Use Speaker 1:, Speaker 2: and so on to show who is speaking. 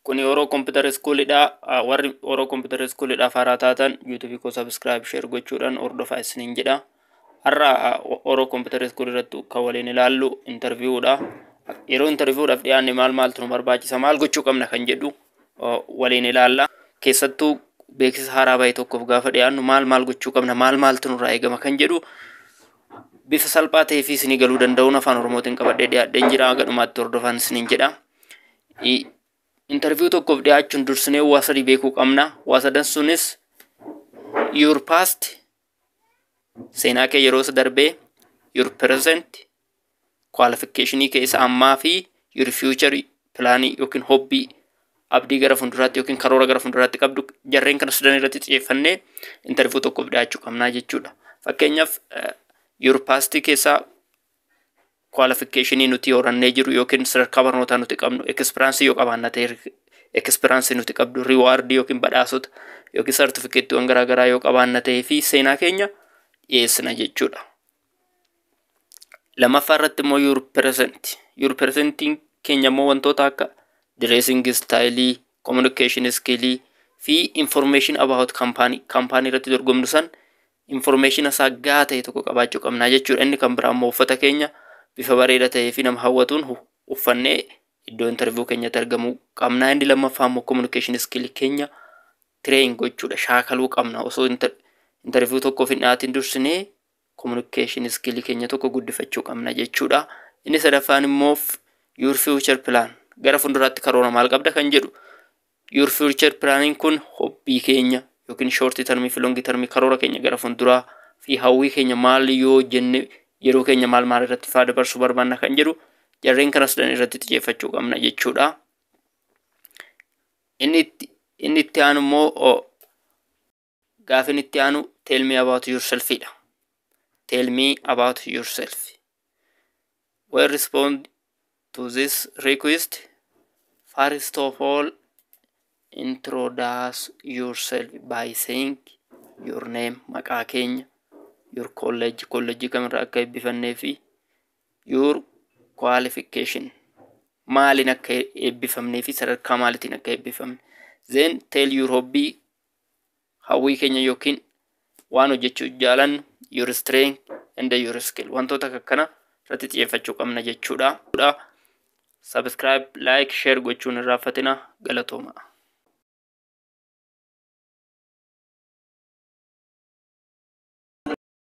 Speaker 1: Kuni Oro Computer Schoolidha. Warri Oro Computer Schoolidhaaf haaraa taatan YouTube koo subscribe, share gochuudhaan hordofaa isiniin jedha. Har'a Oro Computer School irratti kan waliin ilaallu interviewdha. Yeroo interviewdhaaf dhiyaanne maal maaltu nu barbaachisa, maal gochuu qabna kan jedhu waliin ilaalla. Keessattuu beeksisa haaraa bahe tokkoof gaafa dhiyaannu maal maal gochuu qabna, maal maaltu nurraa eegama kan jedhu bifa salphaa ta'ee fi isinii galuu danda'uun afaan Oromootiin qabadhee dhiyaadheen jira. Gadhumaatti hordofaan isiniin jedha. Interview tokkoof dhiyaachuun dursinee waa sadii beekuu qabna. Waa sadan sunis your past, seenaa kee yeroo isa darbee, your present, qualificationii kee isa ammaa fi your future planii yookiin hobby, abdii gara fuulduraatti yookiin karoora gara fuulduraatti qabdu, jarreen kana sadan irratti xiyyeeffannee interview tokkoof dhiyaachuu qabnaa jechuudha. Fakkeenyaaf, your past keessaa qualificationii nuti horannee jiru yookiin sadarkaa barnootaa nuti qabnu, experience yoo qabaanna ta'e experience nuti qabdu, reward yookiin badhaasota yookiin sartifikeettiiwwan garaagaraa yoo qabaanna ta'ee fi seenaa keenya dhiyeessina jechuudha. Lammaffaa irratti immoo your present. Your presentiin keenya immoo wantoota akka dressing style, communication skill fi information about company, company irratti dorgomnu san information isaa gahaa ta'e tokko qabaachuu qabna jechuudha. Inni kan biraa immoo uffata keenya bifa bareeda ta'ee fi nama hawwatuun uffannee iddoo interview keenyatti argamuu qabna. Inni lammaffaa immoo communication skill keenya train gochuudha, shaakaluu qabna. Osoo interview tokkoof hin dhiyaatin dursinee communication skill keenya tokko guddifachuu qabna jechuudha. Inni sadaffaan immoo your future plan, gara fuulduraatti karoora maal qabda kan jedhu. Your future planning kun hobby keenya yookiin short termii fi long termii karoora keenya gara fuulduraa fi hawwii keenya, maal yoo jenne yeroo keenya maal maal irratti faa dabarsuu barbaanna kan jedhu, jarreen kana sadan irratti xiyyeeffachuu qabna jechuudha. Inni itti aanu immoo, gaafin itti aanu "Tell me about yourself" dha. Tell me about yourself. When respond to this request, first of all, introduce yourself by saying your name, maqaa keenya, your college, kolleejjii kamirraa akka eebbifannee fi your qualification, maaliin akka eebbifamnee fi sadarkaa maaliitiin akka eebbifamne. Then tell your hobby, hawwii keenya yookiin waan hojjechuu jaalannu, your strength and your skill, wantoota akka kana irratti xiyyeeffachuu qabna jechuudha. Subscribe, like, share gochuun hin irraanfatina. Galatooma.